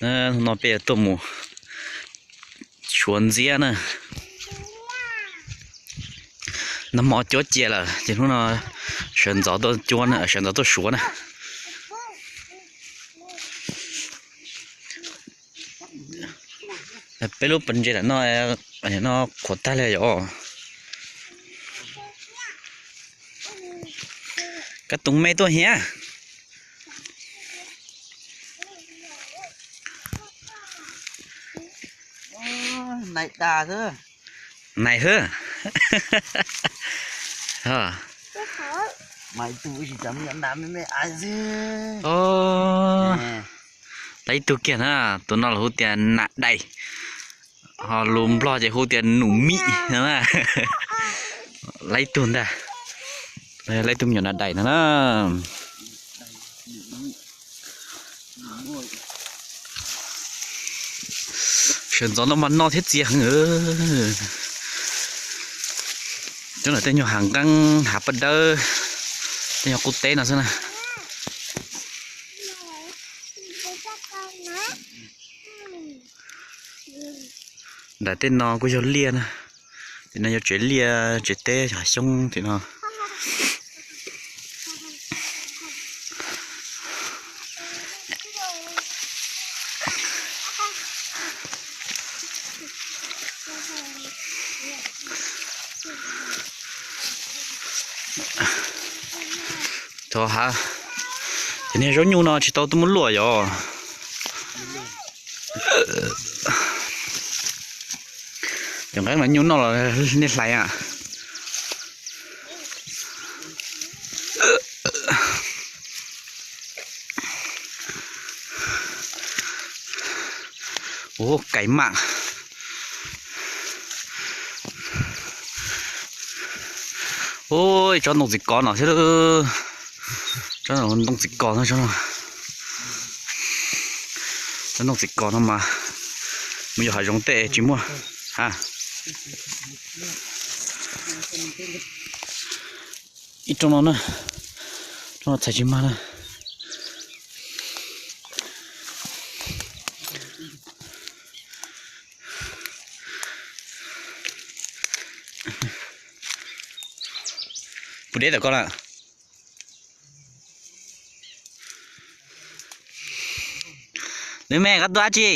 No peb yuav tuaj mus suav ntxiab na. Nag hmo cuab cia lawm ces hnub no sawv ntxov tuaj cuab, sawv ntxov tuaj suav na. Peb lub pas ntses lam no, no qhuav tag li yom. Kab tus me tuaj hiam. Nais xwb. Lawv ib tug kiag na, tus no lawv hu tias nas dais, ho lus Nplog ces hu tias num mim. Lawv ib tug ntag, lawv ib tug me nyuam nas dais no na. Sawv ntxov no mas no thiab txias heev. Cov no tej nyuag hav nqeeb hav paj dawb, tej nyuag qub teb no xwb na. Nram tej no kuj yog liaj na. Tim no yog tsev liaj tsev teb hav xyoob tim no. Thov ha, ces niag zaub nyuj no tsis tau tuaj muab luaj yom. Cov nqeeb no nyuj noj los nej hlais a. Ua kais maj. Ua tsob ntoo txiv kos no thiab. Tsob ntoo txiv kos no, tsob ntoo txiv kos no mas mus yos hav zoov tej tsis muaj ha. Ib rooj no na, rooj no txhais tsis mag na. Puas deb tom koj lawm? Nws me koj tuaj dab tsi?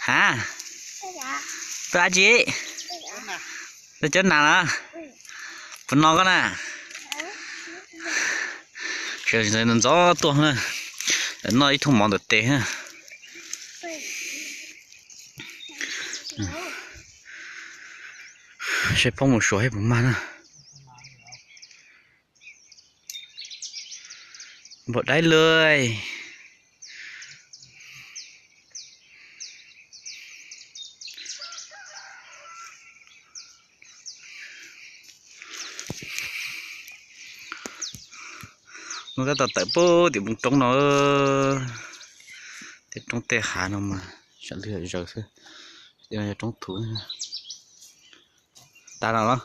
Ha? Tuaj dab tsi? Tuaj cuab nas los? Puas no koj na? Sawv ntxov tuaj na, noj ib thooj mov ntawm tes na. Seb phob mus suav thiab puas mag na. Npaum dai lawm. Hnub tab tom tawm pem tim npoo roob no, tej roob tej hav no mas sam lwg zaws xwb. Tej no yog roob thuv. Tas no los?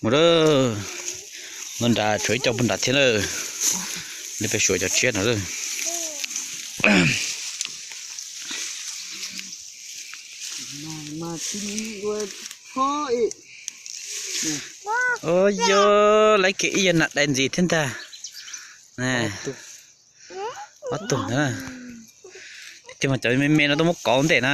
Mus lawm, no nrad tshuav ib co puag nrad thiab lawm. Li peb suav cov tsiab no lawm. Ua yog laiv kiag ib yam nas dais ntxiv thiab ntag. Ob tug ntag. Tiag mas cov me me no tuaj muab kov ua ntej na.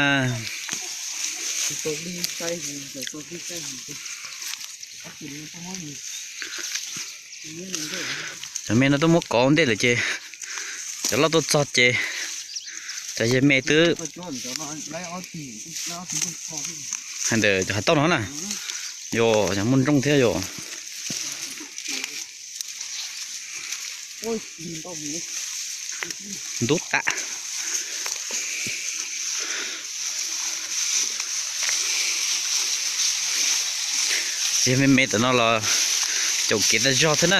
Cov me no tuaj muab kov ua ntej lawm ces cov loj tuaj txog ces cov yawg me twb hais ntawm cov hav tauj no na. Yog cov muaj nrooj thiab yom. Ntub tas. Yog me me tam no los caum kev tag zog thiab na.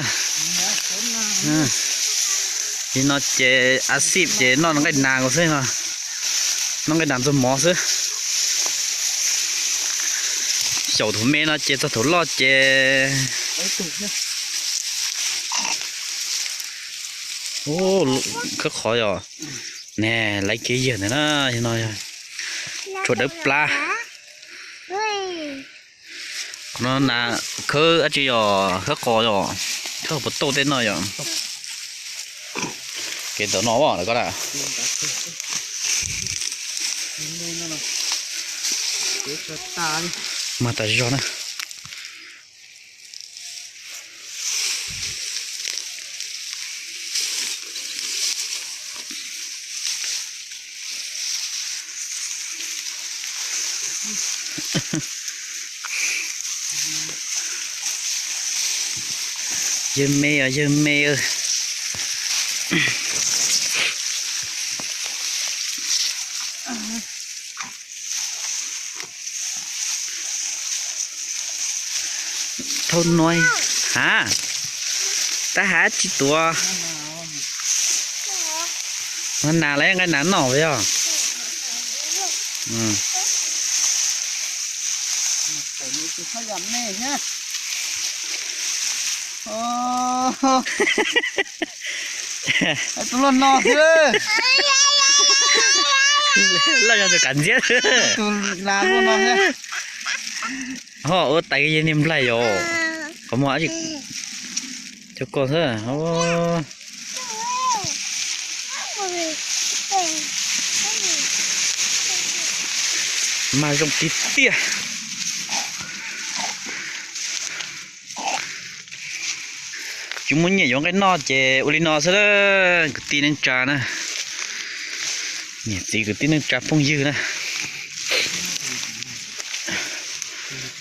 Li no ces a xij ces noj nqaij nas nkaus xwb no. Noj nqaij nas ntxuag mov xwb. Caum thaum me no ces txog thaum loj ces. Khawb qhov yog. Ne, laiv kev yawg ntawd na, no yog tshuav dawb plab. Qhov no na, khawb dab tsi yog khawb qos yog, khawb puas tauj tej no yog. Kev ntawm no lawm koj na. Mag tas zog na. Yawg me os, yawg me. Thaum no, ha, tab hav tsis tuav. Nas lawv nqaij nas noj yog. Tus luaj no xwb. Loj yog tus kav ntxiab. Tus nas luaj no xwb. Ho ua tais yog niag nplaig yom. Qhov muag cov ko xwb. Mag zoo tiag tiag. Tsis muaj nyiaj yuav nqaij noj ces ua li no xwb, kwv tij neej tsa na. Niam txiv kwv tij neej tsa phooj ywg na.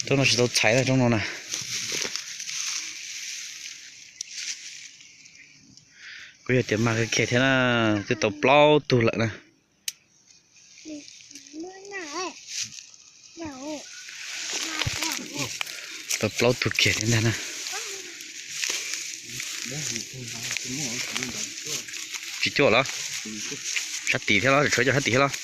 Rooj no tsis tau txhais na, rooj no na. Kuj yog tias mag kawg kiag thiab na, twb tau plaub tug lawm na. Tau plaub tug kiag thiab ntag na. Tsis cuaj los? Sab tim thiab los, tshuav cov sab tim thiab los?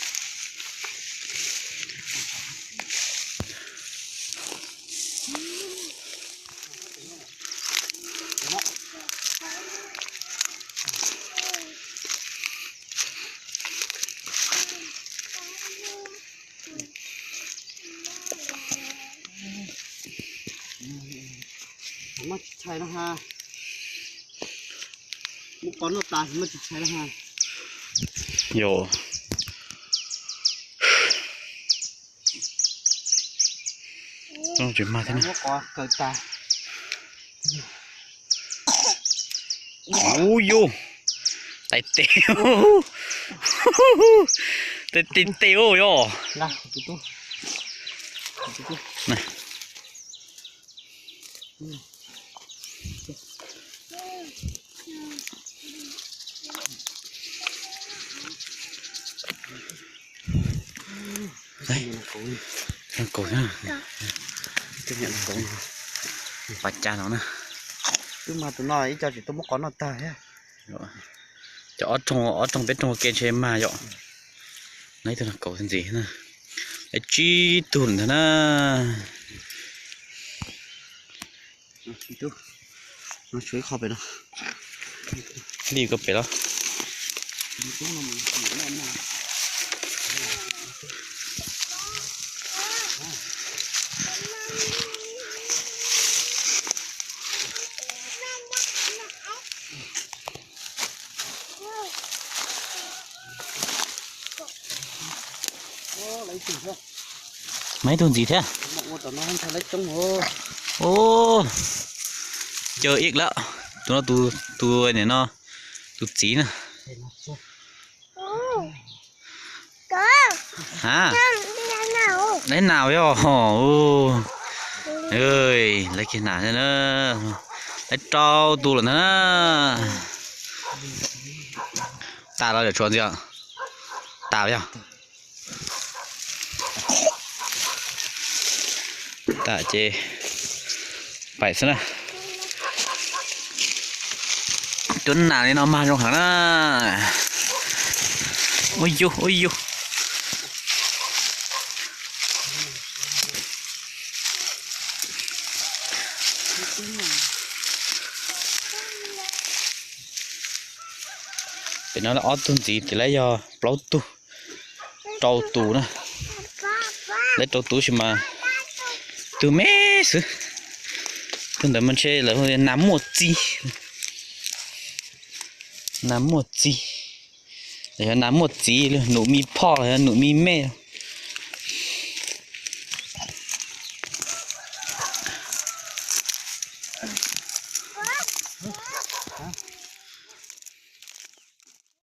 Yog. Tsis mag thiab na. Ub yus, tais tes, tais tes tes yog. Kaus thiab, pas cas no na. Twb mag tus no ib co tsis tau muab qos noj tag thiab. Cov ob rooj, ob rooj peb rooj ua ke ntshe mag yom. Neb tus no kaus ntxiv na. Tsib tug ntag na. Li ko pem los. Mas ib tug ntxiv thiab. Ub, caw ib lawm. Tus no tus, tus nim no tus txiv na. Ha, lawv nas yog. Lawv kiag nas, lawv rau tus lawm ntag na. Tas los yog tshuav ntxiv? Tas yog. Tas ces pais xwb na. Cov nas li no mag zoo heev na. Ub yus, ub yus. Pem no lawv ob tug ntxiv, ces lawv yog plaub tug, rau tus na. Lawv rau tus sis mas tug me xwb. Tug ntawd mas ntshe lawv hu nas muaj txiv. Nas muaj txiv, los yog nas muaj txiv, num mi phoj los yog num mi mej.